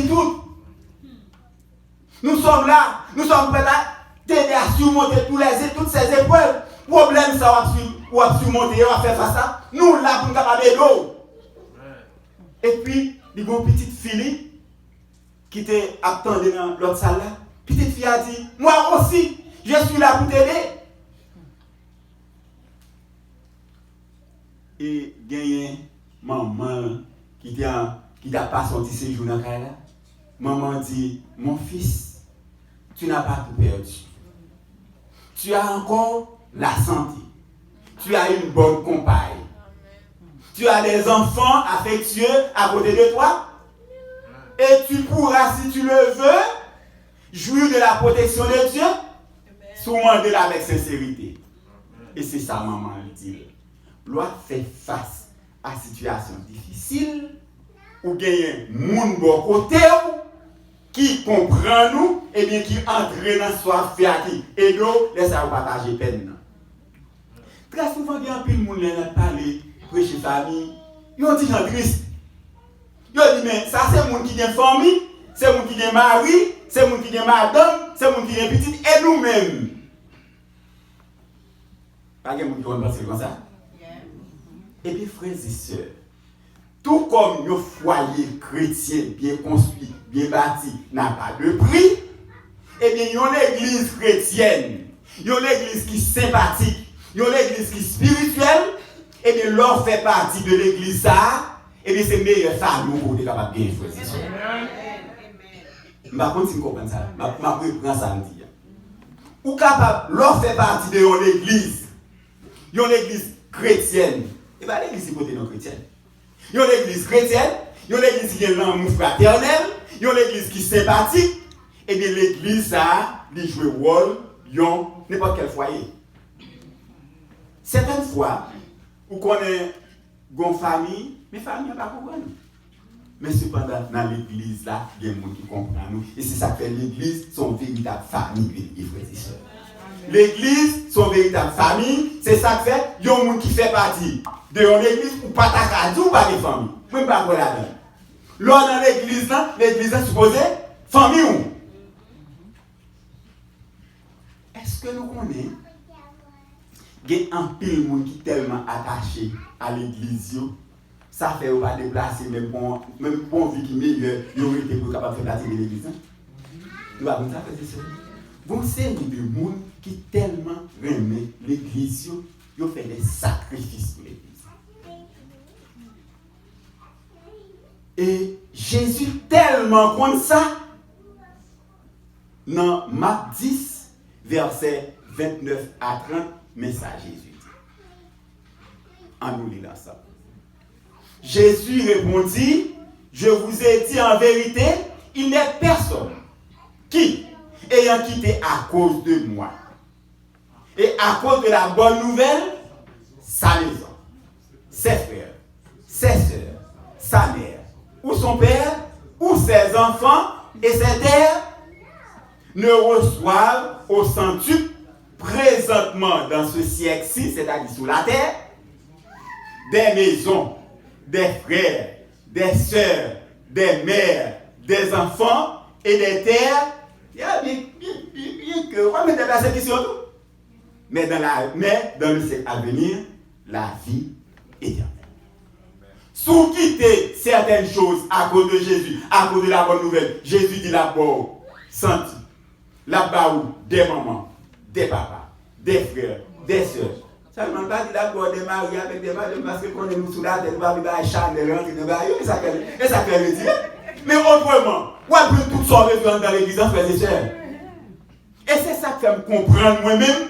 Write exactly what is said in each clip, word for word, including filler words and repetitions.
tout. Nous sommes là, nous sommes prêts à t'aider à surmonter tous les, toutes ces épreuves. Pwoblèm sa w ap sur-, w ap surmonter, w ap fè fas a. Nou la pou n kapab ede w. Epi, li gen yon pitit fi li ki te ap tande nan lòt sal la. Pitit fi a di, moi aussi, je suis là pour t'aider. E genyen manman l ki te an, ki t ap pase yon ti sejou nan kay la. Manman di, mon fils, tu n'as pas tout perdu. Tu as encore la santé. Tu as une bonne compagne. Tu as des enfants affectueux à côté de toi. Et tu pourras, si tu le veux, jouir de la protection de Dieu si w mande l avèk sensérite. E se sa manman l di l. Lè w ap fè fas a sitiyasyon difisil, ou genyen moun bò kote w ki konprann ou, ebyen ki antre nan sa w ap fè a, ki ede w, lè sa yo pataje pèn nan. Trè souvan, gen anpil moun lè n ap pale preche fanmi, yo ti jan tris. Yo di, men sa se moun ki gen fanmi, se moun ki gen mari, se moun ki gen madanm, se moun ki gen pitit, e nou menm? Pa gen moun ki konn panse l konsa? Ebyen, frè e sè, tou kòm yon fwaye kretyen byen konstwi, byen bati, n'a pas de prix, ebyen, yon legliz kretyèn, yon legliz ki senpatik, yon legliz ki espirityèl, ebyen, lè w fè pati de legliz sa a, ebyen, se meyè fado ke w te kapab genyen, frè e sè. M pa konn si n konprann sa. M ap, m ap reprann sa m di a. Ou kapab, lè w fè pati de yon legliz, yon legliz kretyèn, e pa legliz ki pote non kretyèn. Yon legliz kretyèn, yon legliz ki gen lanmou fratènèl, yon legliz ki senpatik, ebyen, legliz sa a, li jwe wòl yon nenpòt kèl fwaye. Sètèn fwa, ou konnen, gen yon fanmi, men fanmi an pa konprann ou. Men sepandan, nan legliz la, gen moun ki konprann ou. E se sa k fè legliz se yon veritab fanmi li ye, frè e sè. Legliz se yon veritab fanmi, se sa k fè yon moun ki fè pati de yon legliz, ou pa ta ka di ou pa gen fanmi. Mwen, m pa kwè ladan l. Lè w nan legliz lan, legliz lan sipoze fanmi w. Èske nou konnen gen anpil moun ki tèlman atache a legliz yo, sa fè yo pa deplase menm pou, menm pou yon vi ki meyè, yo rete pou yo kapab fè pati de legliz lan? Nou pa konn sa, frè e sè? Gon seri de moun ki tèlman renmen legliz yo, yo fè de sakrifis pou legliz lan. E Jezi tèlman konn sa, nan Mak dis, vèsè vennèf a trant, men sa Jezi di. An nou li l ansanm. Jésus répondit, je vous ai dit en vérité, il n'est personne qui, ayant quitté à cause de moi, et à cause de la bonne nouvelle, sa maison, ses frères, ses sœurs, sa mère, ou son père, ou ses enfants et ses terres, ne reçoivent au centuple présentement dans ce siècle-ci, c'est-à-dire sur la terre, des maisons, des frères, des sœurs, des mères, des enfants et des terres. Ya, byen, byen, byen, byen ke, w ap mete pèsekisyon tou. Mais dans la, mais dans le siècle à venir, la vie éternelle. Si w kite certaines choses à cause de Jésus, à cause de la bonne nouvelle, Jésus di l ap ba w santi, l ap ba ou des mamans, des papas, des frères, des sœurs. Sèlman, l pa di l ap ba w des maris avec des maris, paske konnen nou sou latè, nou pa vle bay Chanel rantre nan bagay yo, e sa k fè, e sa k fè retire. Men otreman, w ap jwenn tout sa w bezwen anndan legliz lan, frè e sè. E se sa k fè m konprann mwen menm,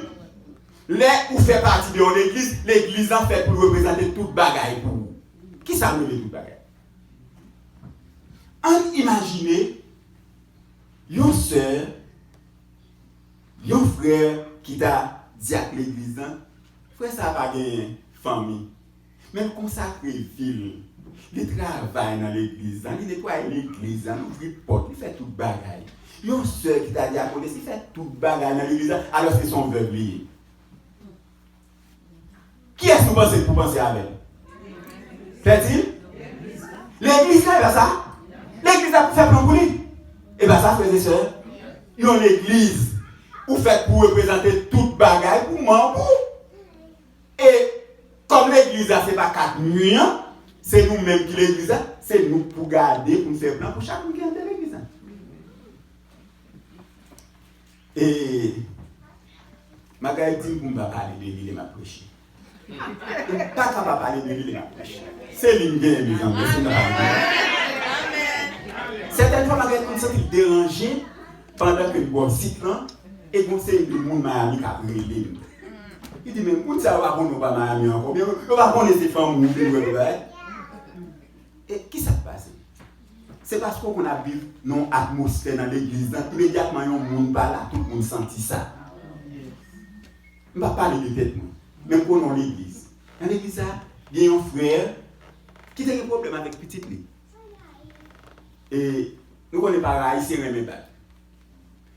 lè ou fè pati de yon legliz, legliz lan fèt pou l reprezante tout bagay pou ou. Kisa nou rele tout bagay? Ann imajine yon sè, yon frè ki ta di ak legliz lan, frè sa a pa gen fanmi. Men l konsakre vi l. Li travay nan legliz lan, li netwaye legliz lan, li ouvri pòt, li fè tout bagay. Yon sè ki ta dyakones, li fè tout bagay nan legliz lan, alòske se yon vèv li ye. Kiyès nou panse pou panse avè l? Tèt li? Legliz la, e pa sa? Legliz Sa pou fè plan pou li. E pa sa, frè e sè. Yon legliz, ou fèt pou reprezante tout bagay pou manm ou. E kòm legliz la, se pa kat mi an, se nou menm ki legliz la, se nou k pou gade, pou n fè plan pou chak moun ki antre legliz la. E Magay di m pou m pa pale de li lè m ap preche. M pa ka pa pale de li lè m ap preche. Se li m genyen, mezanmi, si m ta pale de li. Sètèn fwa, Magay konn santi l deranje pandan ke m bò sit lan, e gon seri de moun Miami k ap rele m. Li di, "Men moun sa yo pa konnen w pa Miami ankò, oubyen yo pa konnen se fanmi w vin wè, bagay." E kisa k pase? Se paske w konn ap viv nan yon atmosfè nan legliz lan, imedyatman yon moun pale, tout moun santi sa. M p ap pale de tèt mwen, men m konnen yon legliz. Nan legliz sa, gen yon frè ki te gen pwoblèm avèk pitit li. E nou konnen paran ayisyen renmen bat.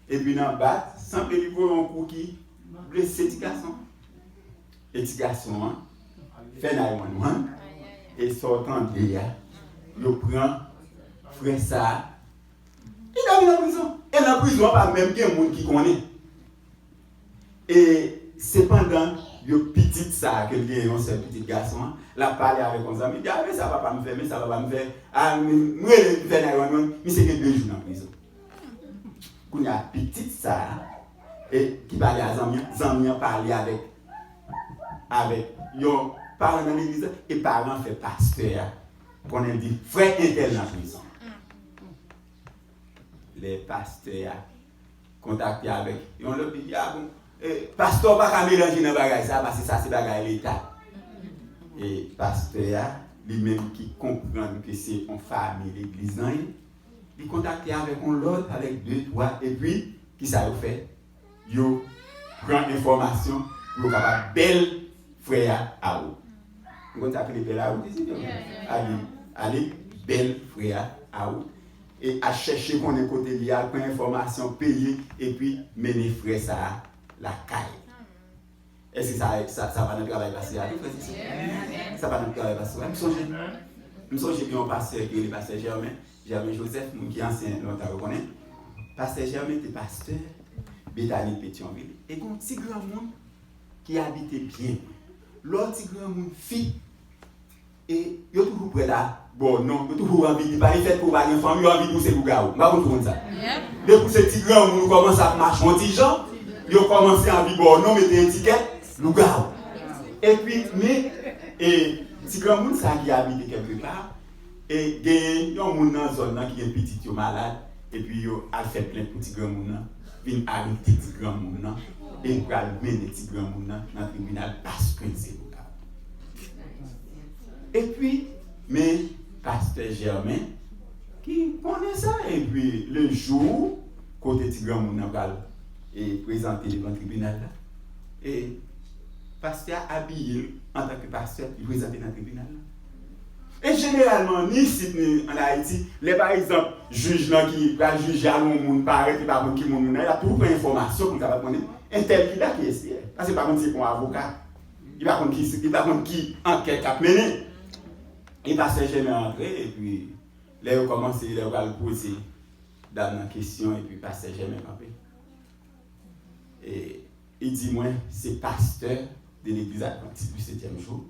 Epi nan bat, sanble li voye yon kou ki blese ti gason. E ti gason an fè nine one one. E sa w tande a, yo pran frè sa a, li dòmi nan prizon. E nan prizon an, pa menm gen moun ki konnen. E sepandan, yo pitit sa a, ke l gen yon sèl pitit gason an, l ap pale avèk yon zanmi, li di, "A, men sa papa m fè, men sa papa m fè. A, m, m rele, m fè nine one one, misye gen de jou nan prizon." Kounye a, pitit sa a, e, ki pale a zanmi an, zanmi an pale avèk, avèk yon paran nan legliz la, e paran an fè pastè a konnen, l di, "Frè entèl nan prizon." Lè pastè a kontakte avèk yon lòt, li di, "A bon, e, pastè, w pa ka melanje nan bagay sa, paske sa se bagay leta." E pastè a, li menm ki konprann ke se yon fanmi legliz lan ye, li kontakte avèk yon lòt, avèk de, twa, epi, kisa yo fè? Yo pran enfòmasyon pou yo kapab bèl frè a awout. Ou konn sa ki rele bèl awout isi, non? Ale, ale, bèl frè a awout. E al chèche konnen kote li ye, al pran enfòmasyon, peye, epi mennen frè sa a lakay. Èske sa, sa, sa pa nan travay pastè a tou, frè e sè? Sa pa nan travay pastè a. M sonje, m sonje gen yon pastè ki rele pastè Germain, Germain Joseph, moun ki ansyen lontan yo konnen. Pastè Germain te pastè Betani Petyonvil. E gen yon ti granmoun ki abite byen lwen. Lè yon ti granmoun fi, e yo toujou prèt a ba w non, yo toujou anvi di, pa lefètke w pa gen fanmi, yo anvi di w se lougawou. M pa konn si w konn sa. Depi w se ti granmoun, ou kòmanse ap mache yon ti jan, yo kòmanse anvi ba w non, mete etikèt lougawou. Epi, men, e, ti granmoun sa ki abite kèlkepa, e genyen yon moun nan zòn nan ki gen pitit yo malad, epi yo al fè plent pou ti granmoun nan, vin arete ti granmoun nan, e pral mennen ti granmoun nan nan tribinal paske l se lougawou. Epi, men pastè Germain ki konnen sa, epi le jou kote ti granmoun nan pral, e, prezante devan tribinal la, e pastè a abiye l antanke pastè, li prezante nan tribinal la. E jeneralman, ni isit, ni ann Ayiti, lè pa egzanp, jij lan ki pral jije a, yon moun parèt, li pa konn ki moun moun nan ye, l ap toujou pran enfòmasyon pou l kapab konnen entèl ki la, kiyès li ye. Paske li pa konn si se yon avoka, li pa konn ki, li pa konn ki ankèt k ap mennen. E pastè Germain antre, epi lè yo kòmanse, lè yo pral poze dam nan kesyon, epi pastè Germain kanpe. E li di mwen, se pastè de legliz Adventiste du septième jour.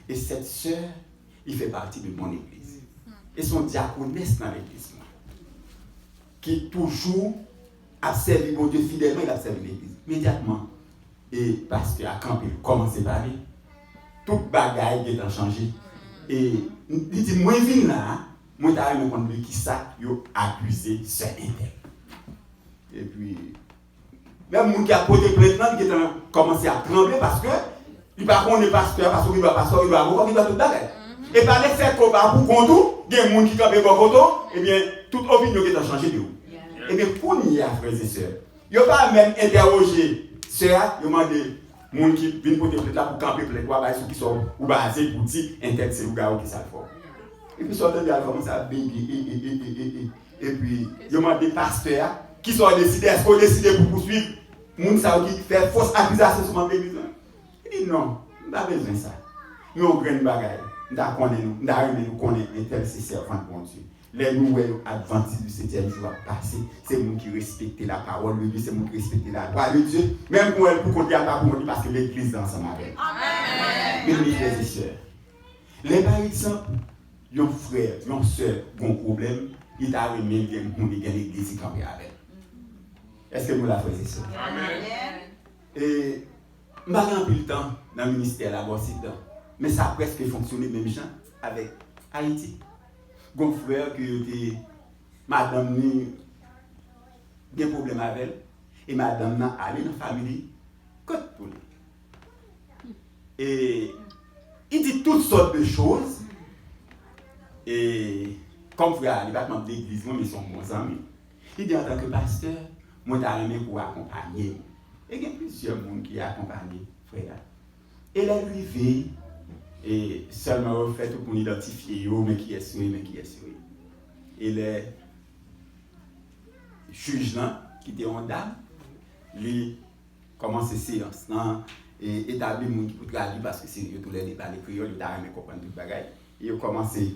Et cette sœur, il fait partie de mon église. E se yon dyakonès nan legliz mwen. Ki toujou ap sèvi Bondye fidèlman, e l ap sèvi legliz. Imedyatman, e pastè a kanpe, l kòmanse pale. Tout bagay gentan chanje. E li di, mwen vin la a, mwen ta renmen konn de kisa yo akize sè entèl. Epi, menm moun ki ap pote plent lan, li gentan kòmanse ap tranble paske li pa konnen pastè a, paske li dwa pastè, li dwa avoka, li dwa tout bagay. E pa lefètke w pa pou kont ou, gen moun ki kanpe bò kote w, ebyen, tout opinyon gentan chanje de ou. Ebyen, kounye a, frè e sè, yo pa menm entèwoje sè a, yo mande moun ki vin pote plent la pou kanpe plent ou a, bay sou kisa w baze pou di entèl se lougawou, kisa l fè w. Epi sa w tande al kòmanse ap bege, e, e, e, e, e, e. Epi yo mande pastè a, kisa w deside, èske w deside pou pouswiv moun sa yo ki fè fos akizasyon sou manm legliz lan? Li di, non, m pa bezwen sa. Men yon grenn bagay, m ta konnen nou, m ta renmen nou konnen entèl se sèvant Bondye. Lè nou wè yo, Advantis di setyèm jou ap pase, se moun ki respekte lapawòl de Dye, se moun ki respekte lalwa de Dye. Menm pou wè l pou kont li, al pa pou kont li, paske legliz la ansanm avè l. Amèn. Beni, frè e sè. Lè, pa egzanp, yon frè, yon sè gen yon pwoblèm, li ta renmen l gen moun, li gen legliz, li kanpe avè l. Èske nou la, frè e sè? Amèn. E, m pa gen anpil tan nan ministè la bò sit la, men sa prèske fonksyone menm jan avèk Ayiti. Gon frè ke yo te, madanm ni gen pwoblèm avè l, e madanm nan ale nan fanmi li, kot pou li. E li di tout sòt de choz. E kòm frè a, li pa t manm legliz mwen, men se yon bon zanmi. Li di, antanke pastè, mwen ta renmen pou w akonpanye m. E gen plizyè moun ki akonpanye frè a. E lè l rive, e sèlman yo fè tout moun idantifye yo, men kiyès yo ye, men kiyès yo ye. E lè jij lan, ki te yon dam, li kòmanse seyans lan, e etabli moun ki pou tradui, paske se yo toulède pale kreyòl, yo ta renmen konprann tout bagay. E yo kòmanse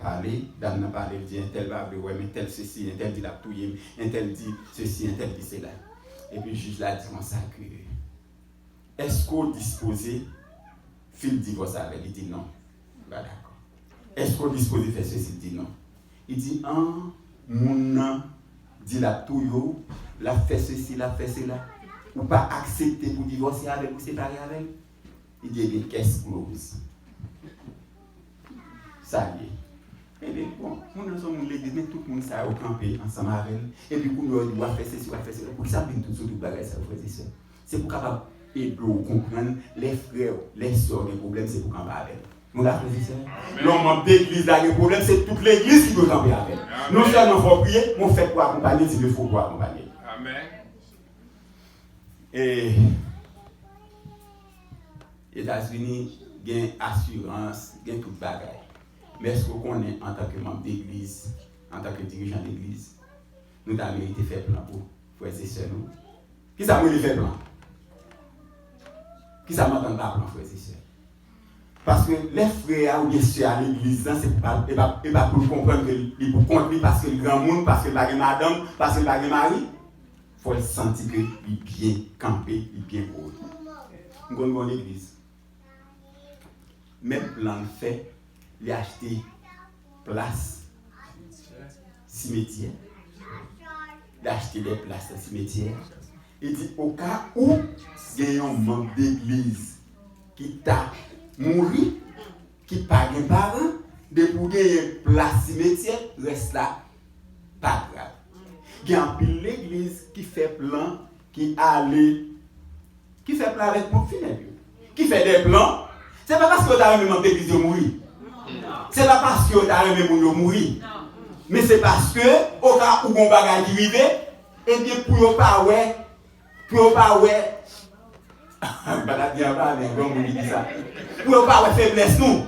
pale, dam nan pale, l di, entèl pa vle wè m, entèl sesi, entèl di l ap touye m, entèl di sesi, entèl di sela. Epi jij la di konsa ke, èske w dispoze fil divòs avè l? Li di non, li pa dakò. Èske w dispoze fè sesi? Li di non. Li di, an, moun nan di l ap touye w, l ap fè sesi, l ap fè sela. Ou pa aksepte pou divòse avè l, pou separe avè l? Li di, ebyen, case close. Sa l ye. Ebyen, bon, moun nan se yon moun legliz, men tout moun sa yo kanpe ansanm avè l. Epi kounye a, yo di, w ap fè sesi, w ap fè sela. Poukisa m vin tout sou tout bagay sa yo, frè e sè? Se pou kapab ede w konprann lè frè w, lè sè w gen pwoblèm, se pou kanpe avè l. Nou la, frè e sè? Lè yon manm legliz la gen pwoblèm, se tout legliz ki dwe kanpe avè l. Non sèlman fò w priye, men w fèt pou akonpanye, di Dye fò pou akonpanye. Amèn. E Etazini gen asirans, gen tout bagay. Men èske w konnen, antanke manm legliz, antanke dirijan legliz, nou ta merite fè plan pou frè e sè nou? Kisa m rele fè plan? Kisa m antann pa plan, frè e sè? Paske lè frè a oubyen sè a legliz lan, se pa, e pa, e pa pou l konprann ke li pou kont li, paske l granmoun, paske l pa gen madanm, paske l pa gen mari. Fò l santi ke li byen kanpe, li byen kore. M konn gen yon legliz. Menm plan l fè, li achte plas simetyè. Li achte de plas nan simetyè. Li di, oka ou gen yon manm legliz ki ta mouri, ki pa gen paran, depi w genyen plas simetyè, rès la pa grav. Gen anpil legliz ki fè plan, ki ale, ki fè plan avèk ponp finèb yo, ki fè de plan. Se pa paske yo ta renmen manm legliz yo mouri. Se pa paske yo ta renmen moun yo mouri. Men se paske, oka ou gon bagay ki rive, ebyen, pou yo pa wè, pou yo pa wè, m pa ta di anba, men granmoun ki di sa. Pou yo pa wè feblès nou.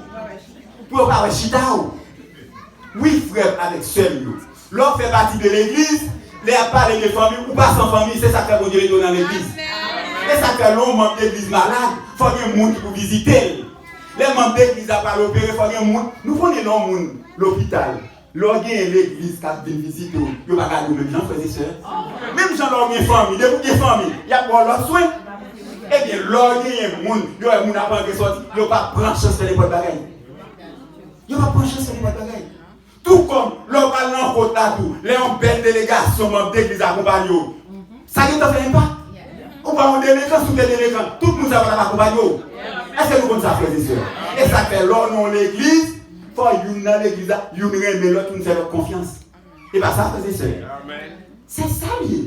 Pou yo pa wè chita w. Wi, frè m avèk sè m yo. Lè w fè pati de legliz, lè y ap pale de fanmi, ou pa san fanmi, se sa k fè Bondye mete w nan legliz. E sa k fè lè yon manm legliz malad, fò gen moun ki pou vizite l. Lè manm legliz la pral opere, fò gen moun. Nou konnen lè yon moun lopital, lè w genyen legliz k ap vin vizite w, yo pa gade w menm jan, frè e sè. Menm jan lè w gen fanmi, depi w gen fanmi, y ap ba w lòt swen. Ebyen, lè w genyen moun, yo wè moun ap antre sòti, yo pa pran chans fè nenpòt bagay. Yo pa pran chans fè nenpòt bagay. Tou kòm lè w pral nan kot la tou, lè yon bèl delegasyon manm legliz akonpanye w, sa gentan fè enpak. Ou pa yon delenkan, si w te delenkan, tout moun sa yo pa t ap akonpanye w. Èske nou konn sa, frè e sè? E sa k fè lè w nan yon legliz, fò youn nan legliz la, youn renmen lòt, youn fè lòt konfyans. E pa sa, frè e sè? Se sa l ye.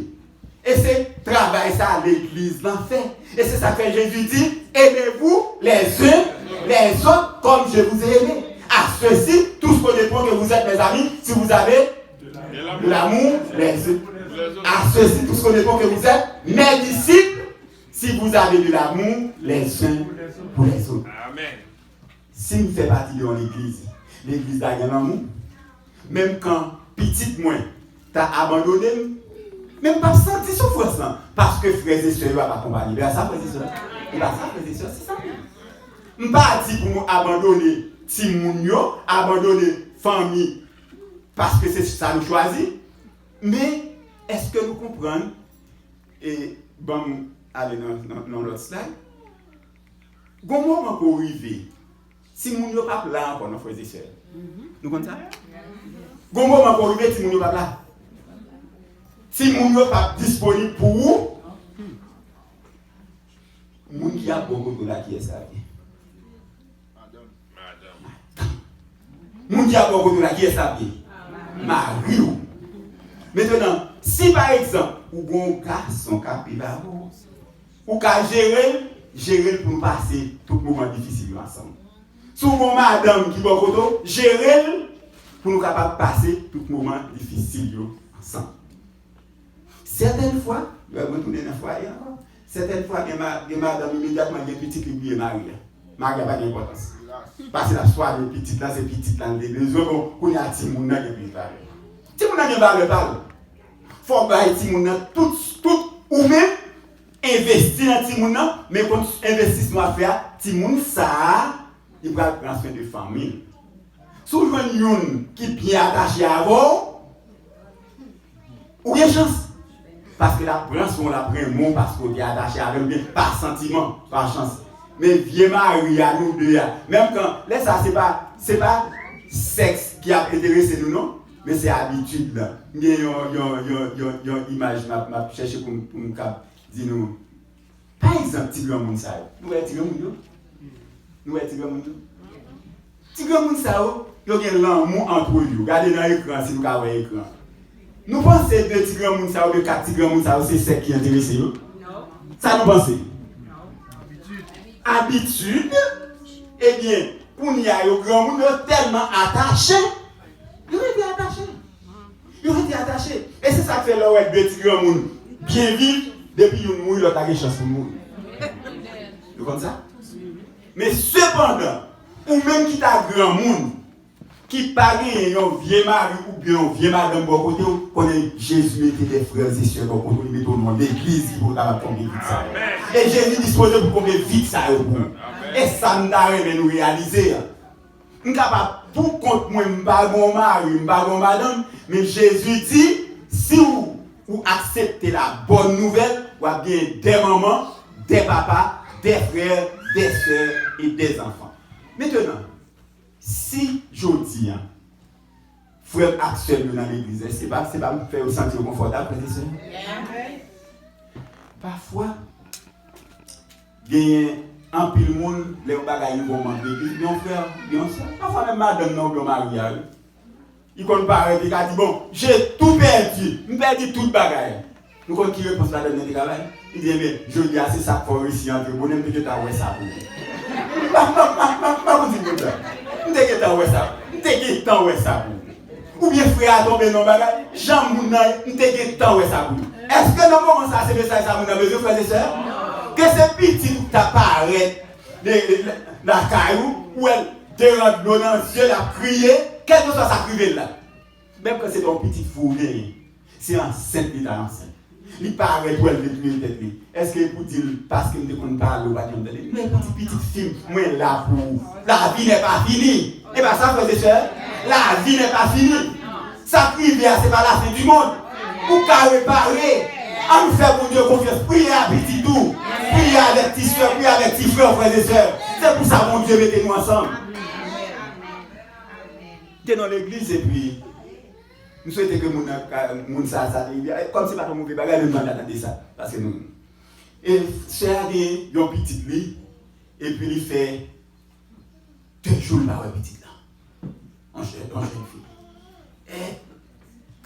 E se travay sa legliz lan fè. E se sa k fè Jezi di, aimez-vous les uns les autres comme je vous ai aimés. À ceci, tout ce qu'on dépend que vous êtes mes amis, si vous avez de l'amour les uns. À ceci, tout ce qu'on dépend que vous êtes mes disciples, si vous avez de l'amour les uns pour les autres. Amen. Si m fè pati de yon legliz, legliz la gen lanmou, menm kan pitit mwen ta abandone m, men m p ap santi soufrans lan, paske frè e sè yo ap akonpanye. E pa sa, frè e sè? E pa sa, frè e sè? Se sa menm. M pa di pou nou abandone timoun yo, abandone fanmi, paske se sa nou chwazi. Men, èske nou konprann? E ban m ale nan, nan, nan lòt slide. Gon moman pou w rive, timoun yo p ap la ankò, non, frè e sè. Nou konn sa? Gon moman pou w rive, timoun yo p ap la. Timoun yo p ap disponib pou ou. Moun ki ap bò kote w la, kiyès l ap ye? Moun ki ap bò kote w la, kiyès l ap ye? Mari w. Mentenan, si pa egzanp, ou gon gason k ap viv avè w, ou ka jere l, jere l pou nou pase tout moman difisil yo ansanm. Si w gon madanm ki bò kote w, jere l pou nou kapab pase tout moman difisil yo ansanm. Sètèn fwa, lè mwen tounen nan fwaye ankò, sètèn fwa gen, ma, gen madanm imedyatman gen pitit li bliye mari a. Mari a pa gen enpòtans. Pase l ap swave pitit la, se pitit la l te bezwen, bon, kounye a timoun nan gen plis valè. Timoun nan gen valè pa l. Fò w bay timoun nan tout, tout ou menm, envesti nan timoun nan, men kont envestisman w ap fè a, timoun sa a, li pral pran swen de fanmi l. Si w jwenn youn ki byen atache avè w, ou gen chans. Paske l ap pran swen w, l ap renmen w paske w te atache avè l, oubyen pa santiman, pa chans. Men vye mari a, nou de a, menm kan, lè sa, se pa, se pa sèks ki ap enterese nou, non, men se abitid la. M gen yon, yon, yon, yon, yon imaj m ap, m ap chèche pou m, pou m kab di nou. Pa egzanp, ti granmoun sa yo. Nou wè ti granmoun yo? Nou wè ti granmoun yo? Ti granmoun sa yo, yo gen lanmou antre yo. Gade nan ekran si nou ka wè ekran. Nou panse de ti granmoun sa yo, de kat ti granmoun sa yo, se sèks ki enterese yo? Sa nou panse? Abitid? Ebyen, kounye a yo granmoun, yo tèlman atache, yo rete atache. Yo rete atache. E se sa k fè lè w wè de ti granmoun byen viv, depi youn mouri, lòt la gen chans pou l mouri. Nou konn sa? Men sepandan, ou menm ki ta granmoun, ki pa genyen yon vye mari oubyen yon vye madanm bò kote w, konnen Jezi mete de frè e sè bò kote w, li mete w nan legliz ki pou kapab konble vid sa yo. E Jezi dispoze pou konble vid sa yo pou ou. E sa m ta renmen nou reyalize a. M kapab, pou kont mwen, m pa gen yon mari, m pa gen yon madanm, men Jezi di, si w, ou aksepte la bòn nouvèl, w ap gen de manman, de papa, de frè, de sè e de zanfan. Mentenan, si jodi a, frè m ak sè m yo nan legliz, èske pa, se pa fè yo santi yo konfòtab, frè e sè? Pafwa, genyen anpil moun, lè yon bagay rive yon manm legliz, oubyen yon frè, oubyen yon sè, pafwa menm madanm nan oubyen mari a, wi. Li konn parèt, li ka di, bon, j'ai tout perdu, m pèdi tout bagay. Nou konn ki repons madanm nan te ka bay? Li di, enben, jodi a, se sa k fè w resi antre bonè, m te gentan wè sa pou ou. M pa, m pa, m pa, m pa, m pa konn di l konsa. M te gentan wè sa. M te gentan wè sa pou ou. Oubyen frè a tonbe nan bagay, jan moun nan ye, m te gentan wè sa pou li. Èske nan moman sa a, se mesaj sa a moun nan bezwen, frè e sè? Ke se pitit ou ta parèt de, de, de, lakay ou, ou wè l de rad dlo nan zye, l ap kriye, kèlkeswa sa k rive l la. Menm kan se pa yon pitit fi w genyen, se ansent li ta ansent. Li parèt wè l vle touye tèt li. Èske e pou di l, paske m te konn pale, ou pa t janm tande m? Non, e pou di, pitit fi m, mwen la pou ou. La vie n'est pas finie. E pa sa, frè e sè? La vie n'est pas finie. Sa k rive a, se pa la fin du monde. Ou ka repare. Ann fè Bondye konfyans. Priye a pitit ou. Priye avèk ti sè, priye avèk ti frè w, frè e sè. Se pou sa Bondye mete nou ansanm. Te nan legliz epi M swete ke moun nan ka, moun sa, sa te rive. Kòm se pa t yon move bagay, men m pa ta tande sa. Paske nou, e sè a gen yon pitit li, epi li fè de jou l pa wè pitit la. Yon jèn, yon jèn fi. E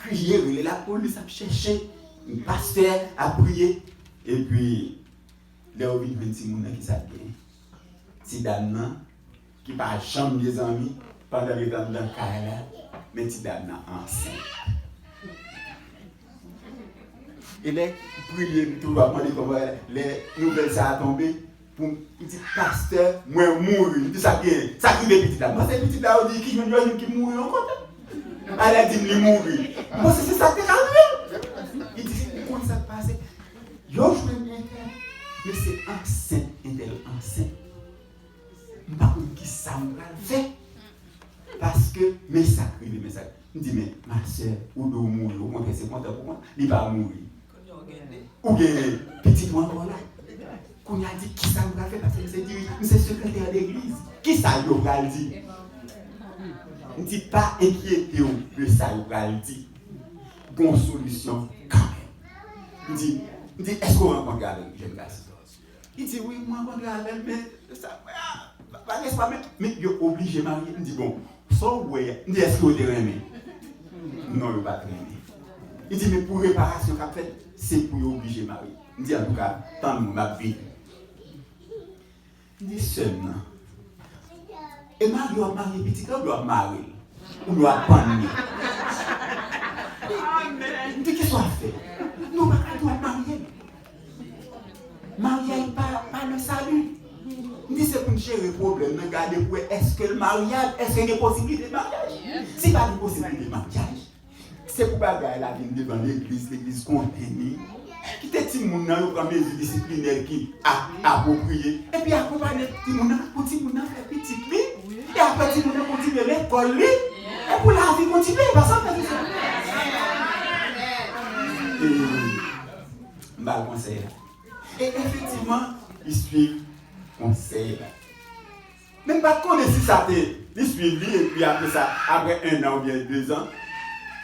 kriye, rele lapolis, ap chèche. Pastè ap priye. Epi, lè yo vin jwenn timoun nan, ki sa k gen? Ti dam nan, ki pa janm gen zanmi, pandan l ret anndan kay la, men ti dam nan ansent. E lè m priye, m toujou ap mande kòman, lè nouvèl sa a tonbe, pou m, li di, pastè, mwen mouri. M di, sa k gen? Sa k rive pitit la? M panse pitit la, yo di, ki jwenn, yo jwenn ki mouri yon kote. Alè di m li mouri. M panse se sa k te ka rive. Li di, ou konn sa k pase? Yo jwenn entèl, men se ansent entèl ansent. M pa konn ki sa m pral fè. Paske, men sa k rive, men sa. M di, men, m Okontrè, se kontan pou mwen, li pa mouri. Ou gen pitit ou ankò la. Kounye a di, "Kisa m pral fè?" Paske m se diri-, m se sekretè legliz. Kisa yo pral di? M di, "Pa enkyete w de sa yo pral di. Gon solisyon kanmenm." M di, m di, "Èske w rankontre avèk jèn gason?" Li di, "Wi, mwen rankontre avè l, men sa, ah, pa, pa gen espwa, men, men yo oblije marye." M di, "Bon, sa w wè a," m di, "èske yo te renmen?" Non, yo pa t renmen. Li di, "Men pou reparasyon k ap fèt, se pou yo oblije marye." M di, "Antouka, tann mwen, m ap vini." M di, "Sè m nan, e marye w ap marye pitit la oubyen w ap mare l? Oubyen w ap pann li?" M di, "Kisa w ap fè?" "Nou pa ka di w ap marye l. Maryaj pa, pa le salut." M di, "Se pou n jere pwoblèm nan, gade pou wè èske l maryab, èske gen posiblite maryaj. Si pa gen posiblite maryaj, se pou bagay la vin devan legliz, legliz konnen li. Kite timoun nan yo pran mezi disiplinè ki a-, apwopriye, epi akonpanye timoun nan pou timoun nan fè pitit li, e apre timoun nan kontinye lekòl li, e pou lavi kontinye, pa sa, frè e sè?" E m ba l konsèy la. E efektivman, li swiv konsèy la. Men m pa t konnen si sa te, li swiv li, epi apre sa, apre en an oubyen de zan,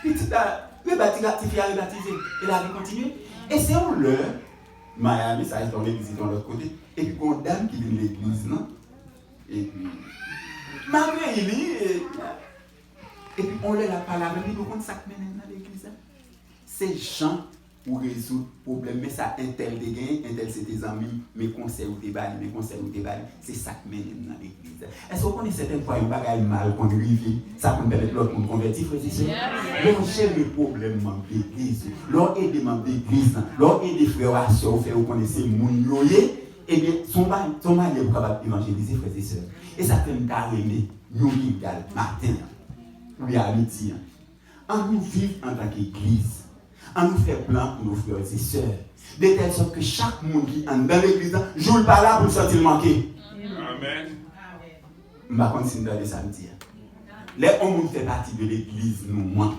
pitit la rebati-, tifi a rebatize, e lavi kontinye. E se yon lè, Miami, sa se yon legliz ki yon lòt kote, epi gon dam ki vin legliz nan, epi m akeyi li, e, epi yon lè l ap pale avè m, li di, "Ou konn sa k mennen m nan legliz la? Se jan ou rezoud pwoblèm, men sa entèl te genyen, entèl se te zanmi m, men konsèy ou te ba li, men konsèy ou te ba li, se sa k mennen m nan legliz la." Èske w konnen sètèn fwa yon bagay mal konn rive, sa konn pèmèt lòt moun konvèti, frè e sè? Lè w jere pwoblèm manm legliz ou, lè w ede manm legliz lan, lè w ede frè w ak sè w, fè yo konnen se moun yo ye, ebyen, se yon ma-, se yon manyè pou w kapab evanjelize, frè e sè. E sa k fè m ta renmen yon legal maten an, oubyen a midi an. An nou viv antanke egliz. An nou fè plan pou nou frè e sè. De tèl sòt ke chak moun ki anndan legliz lan, jou l pa la pou l santi l manke. Amèn. M pa konn si n tande sa m di a. Lè yon moun fè pati de legliz nou an,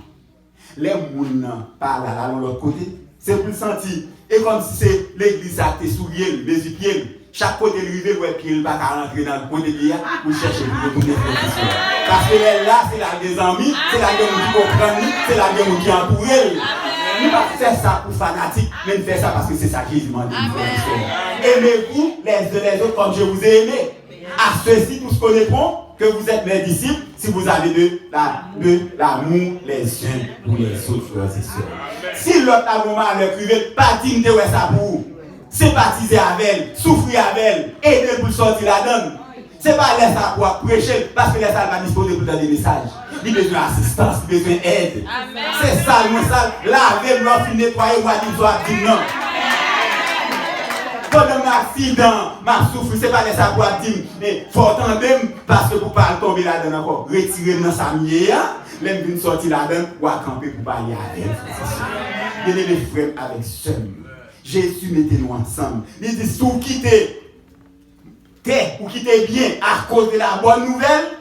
lè moun nan pa la, l al yon lòt kote, se pou l santi, e kòmsi se legliz sa k te souye l, mezi pye l. Chak kote l rive, l wè pye l pa ka rantre nan kote l ye a, pou l chèche pou l retounen, frè e sè. Paske lè l la, se la l gen zanmi, se la l gen moun ki konprann li, se la l gen moun ki antoure l. Nou pa fè sa pou fanatik, men n fè sa paske se sa Jezi mande nou, frè e sè. Aimez-vous les uns les autres comme je vous ai aimés. À ceux-ci tous connaîtront que vous êtes mes disciples, si vous avez de la, de l'amour les uns pour les autres, frères et sœurs. Si lòt la gon malè k rive l, pa di m te wè sa pou ou. Senpatize avè l, soufri avè l, ede l pou l sòti ladan l. Se pa lè sa pou w ap preche l, paske lè sa l pa dispoze pou l tande mesaj. Li bezwen asistans, li bezwen èd. Amèn. Se sal mwen sal, lave m lè w fin netwaye, w a di m sa w ap di m nan. Pandan m nan aksidan, m ap soufri, se pa lè sa pou w ap di m, men fò w tande m, paske pou pa al tonbe ladan l ankò. Retire m nan sa m ye a, lè m vin sòti ladan l, w a kanpe pou pale avè m, frè e sè. Byeneme frè m avèk sè m, Jezi mete nou ansanm. Li di, si w kite tè, ou kite byen akoz de la bonne nouvelle,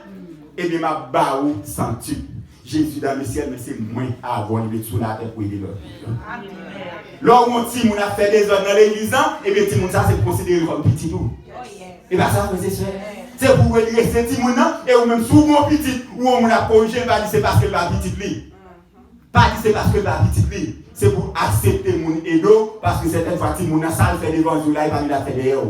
ebyen, m ap ba ou santik. Jezi dans le ciel, men se mwen avè w li met sou latè pou ede lòt moun yo. Lè w wè yon timoun ap fè dezòd nan legliz lan, ebyen, timoun sa se pou konsidere l kòm pitit ou. E pa sa, frè e sè? Se pou w redrese timoun nan, e ou menm, si w gen yon pitit, ou yon moun ap korije l, pa di se paske l pa pitit li. Pa di se paske l pa pitit li. Se pou aksepte moun ede w, paske sètèn fwa timoun nan sa l fè devan zye w la, e pa li l ap fè dèyè w.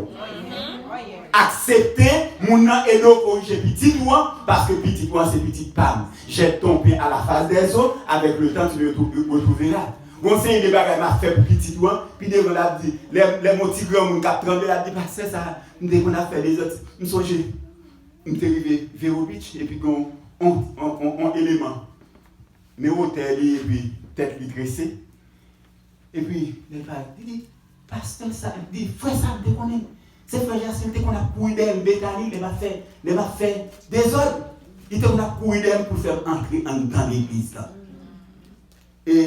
Aksepte moun nan ede w korije pitit ou an, paske pitit ou an se pitit pa m. Jette ton pain à la face des autres, avec le temps tu le retrou-, retrouveras. Gon seri de bagay m ap fè pou pitit ou an, pi devan l ap di, lè, lè m yon ti granmoun k ap tranble, l ap di, pastè sa, m te konn ap fè dezòd, m sonje, m te rive Vero Beach, epi gon, on, on, on, on eleman. Men wotè li epi tèt li trese. Epi, lè l pale, li di, pastè sa, li di, frè sa, m te konnen. Se frè Jasmin te konn ap kouri dèyè m Betani, lè m ap fè, lè m ap fè dezòd. Li te konn ap kouri dèyè m pou l fè m antre anndan legliz lan. E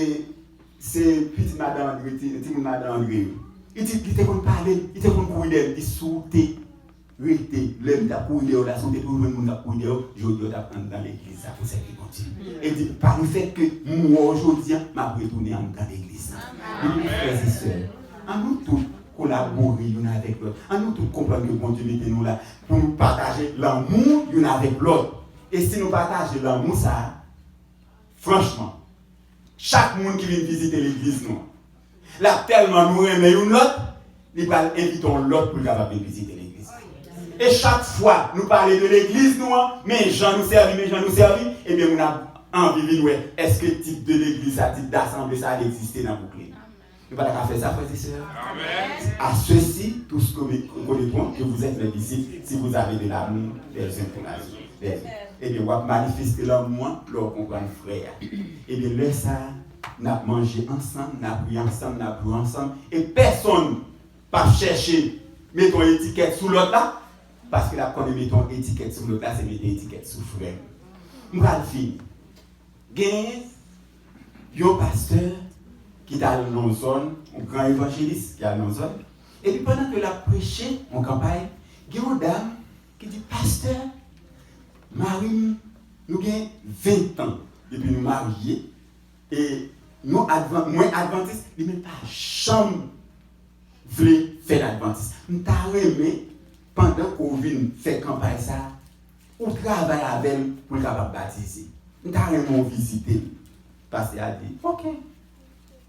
se pitit madan Andre, ti, timoun madan Andre yo. Li di, li te konn pale m, li te konn kouri dèyè m, li di, si w te rete, lè m t ap kouri dèyè w la, si w te toujou jwenn moun k ap kouri dèyè w, jodi a w t ap anndan legliz sa pou sèvi Bondye. E di, pa le fèt ke m wè w jodi a, m ap retounen anndan legliz sa. Ebyen, frè e sè, ann nou tout kolabore youn avèk lòt. Ann nou tout konprann ke Bondye mete nou la pou nou pataje lanmou youn avèk lòt. E si nou pataje lanmou sa a, franchman, chak moun ki vin vizite legliz nou an, l ap tèlman nou renmen youn lòt, li pral envite yon lòt pou l kapab vin vizite legliz. E chak fwa nou pale de legliz nou an, men jan nou sèvi, men jan nou sèvi, ebyen moun ap anvi vin wè èske tip de legliz sa, tip dasanble sa egziste nan Bouklin. Nou pa ta ka fè sa, frè e sè? Amèn. À ceux-ci, tous connaîtront que vous êtes mes disciples, si vous avez de l'amour les uns pour les autres. Ebyen, w ap manifeste lanmou an lè w konprann frè a. Ebyen, lè sa a, n ap manje ansanm, n ap ri ansanm, n ap jwe ansanm, e pèsonn p ap chèche mete yon etikèt sou lòt la, paske l ap konnen mete yon etikèt sou lòt la, se mete etikèt sou frè l. M pral fini. Gen yon pastè ki t al nan yon zòn, yon gran evanjelis ki al nan yon zòn, epi pandan ke l ap preche yon kanpay, gen yon dam ki di, "Pastè, mari m, nou gen ven tan depi nou marye, e nou advan-, mwen advantis, li menm pa janm vle fè l advantis. M ta renmen, pandan ke w vin fè kanpay sa a, ou travay avè l pou l kapab batize. M ta renmen w vizite l." Pastè a di, "Oke."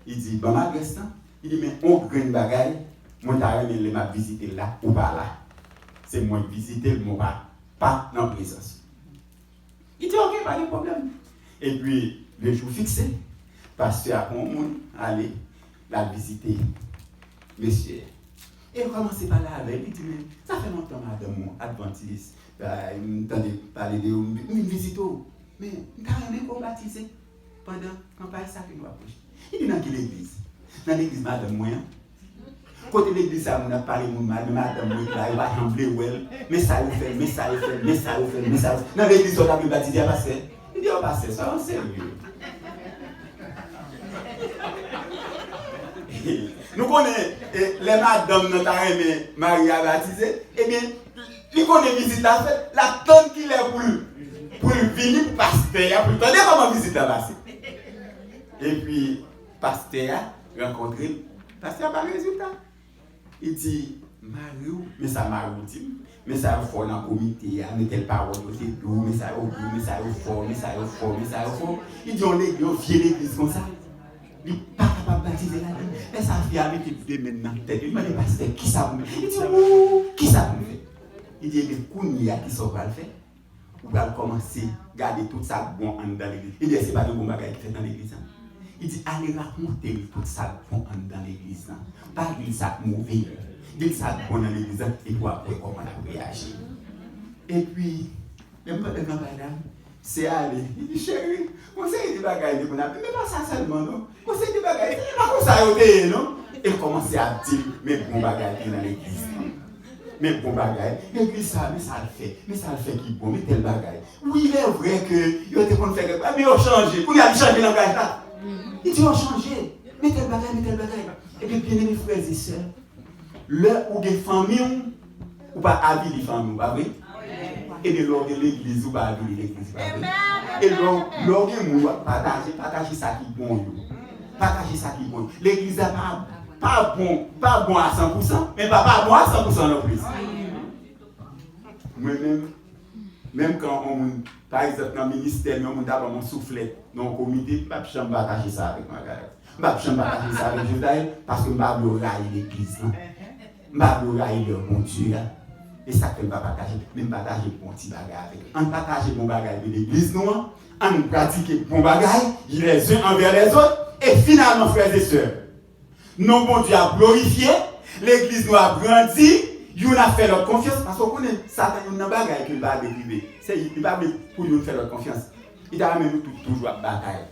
Li di, "Ban m adrès lan." Li di, "Men yon grenn bagay, mwen ta renmen lè m ap vizite l la, ou pa la. Se mwen k vizite l, men w pa, pa nan prezans." Li di, "Oke, pa gen pwoblèm." Epi, le jou fikse, pastè a pran yon moun, ale, l al vizite mesye a. E l kòmanse pale avè l, li di, "Men, sa fè lontan madanm ou advantis, bay, m tande pale de ou, m vin vizite w. Men, m ta renmen ke w batize pandan kanpay sa ke nou ap preche." Li di, "Nan ki legliz?" "Nan legliz madanm mwen an." "Kote legliz sa moun ap pale moun mal, men madanm mwen ki la, yo pa janm vle wè l. Men sa yo fè l, men sa yo fè l, men sa yo fè l, men sa yo fè l. Nan legliz sa w ta vle batize a, pastè?" Li di, "O pastè, sa yo serye." Nou konnen, e, lè madanm nan ta renmen mari a batize, ebyen, li konnen vizit la fèt, l ap tann kilè pou l, pou l vini pou pastè a, pou l tande kòman vizit la pase. Epi, pastè a rankontre l. Pastè a ba l rezilta. Li di, "Mari w, men sa mari w di m, men sa yo fè w nan komite a, men tèl pawòl yo te di w, men sa yo di w, men sa yo fè w, men sa yo fè w, men sa yo fè w." Li di, "Yon legliz, yon vye legliz konsa, li pa kapab batize ladan l." Lè sa a, fi a mete de men l nan tèt li, li mande pastè, "Kisa pou m fè?" Li di, "Ou, kisa pou m fè?" Li di, "Ebyen, kounye a, kisa w pral fè? Ou pral kòmanse gade tout sa k bon anndan legliz." Li di, "Èske pa gen bon bagay ki fèt nan legliz la?" Li di, "Ale rakonte l tout sa k bon anndan legliz la. Pa di l sa k move. Di l sa k bon nan legliz la, epi w ap wè kòman l ap reyaji." Epi, menm pandan kanpay la, sè a ale, li di, "Cheri, gon seri de bagay de moun ap di, men pa sa sèlman non. Gon seri de bagay, se pa konsa yo te ye non." E l kòmanse ap di l, "Men bon bagay ki nan legliz la. Men bon bagay. Legliz sa, men sa l fè. Men sa l fè ki bon. Men tèl bagay. Wi, il est vrai ke yo te konn fè kèk bagay, men yo chanje. Kounye a, li chanje langaj la. Li di, 'Yo chanje. Men tèl bagay, men tèl bagay.'" Ebyen, byeneme frè e sè, lè ou gen fanmi w, ou pa avili fanmi w, pa vre? Ebyen, lè w gen legliz, ou pa avili legliz, pa vre? E lè w, lè w gen moun w ap pataje, pataje sa ki bon yo. Pataje sa ki bon. Legliz la pa, pa bon, pa bon a san pou san, men pa, pa bon a san pou san non plis. Mwen menm, menm kan yon moun, pa egzanp, nan ministè m, yon moun ta ban m yon souflèt nan yon komite, m p ap janm pataje sa avèk Margaret. M p ap janm pataje sa avèk Jotael, paske m pa vle yo rayi legliz lan. M pa vle yo rayi lè Bondye a. E sa k fè m pa pataje, men m pataje bon ti bagay avèk yo. Ann pataje bon bagay de legliz nou an, ann pratike bon bagay les uns envers les autres, e finalman, frè e sè, non Bondye ap glorifye, legliz nou ap grandi, youn ap fè lòt konfyans, paske w konnen, Satan, youn nan bagay ke l pa vle rive, se li pa vle pou youn fè lòt konfyans. Li ta renmen nou tout toujou ap batay.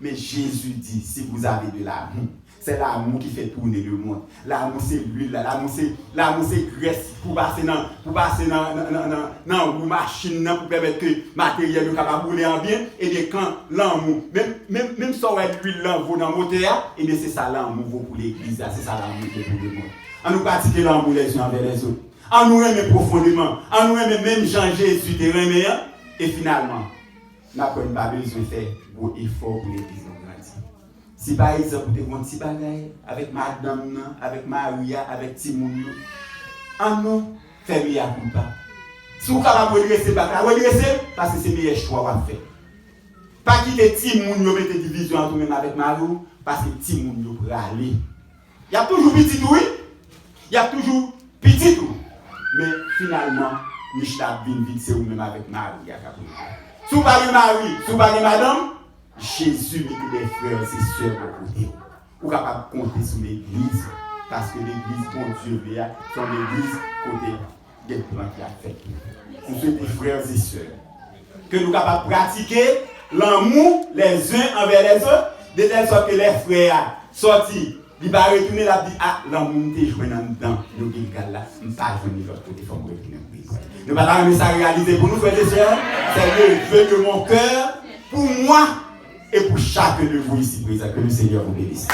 Men Jezi di, si vous avez de l'amour, c'est l'amour qui fait tourner le monde. Lanmou se lwil la, lanmou se, lanmou se grès pou pase nan, pou pase nan, nan, nan, nan, nan wou machin nan pou pèmèt ke materyèl yo kapab woule an byen. Ebyen, kan lanmou, menm, menm, menm sa w wè lwil lan vo nan motè a, ebyen, se sa lanmou vo pou legliz la, se sa lanmou vo pou lemonn. Ann nou pratike lanmou les uns envers les autres. An nou renmen pwofondeman. An nou renmen menm jan Jezi te renmen an. E finalman, n ap wè n pa bezwen fè gwo efò pou legliz nou grandi. Si pa egzanp ou te gen yon ti bagay avèk madanm nan, avèk mari a, avèk timoun yo, an nou fè mea culpa. Si w kapab redrese bak la, redrese l, paske se meyè chwa w ap fè. Pa kite timoun yo mete divizyon ant ou menm avèk mari w, paske timoun yo prale. Y ap toujou pitit ou, wi. Y ap toujou pitit ou. Men finalman, nich la ap vin vid, se ou menm avèk mari a k ap rete. Si w pa gen mari, si w pa gen madanm, Jezi mete de frè e sè bò kote w. Ou kapab konte sou legliz, paske legliz Bondye vle a, se yon legliz kote gen plan ki ap fèt. M swete frè e sè ke nou kapab pratike lanmou les uns envers les autres, de telle sorte que lè frè a sòti, li pa retounen, l ap di, a, lanmou m te jwenn anndan nan Gilgal la, m pa jwenn li lòt kote, fò m retounen pou li. Nou pa ta renmen sa reyalize pou nou, frè e sè? C'est le vœu de mon cœur pour moi et pour chacun de vous ici présents. Que le Seigneur vous bénisse.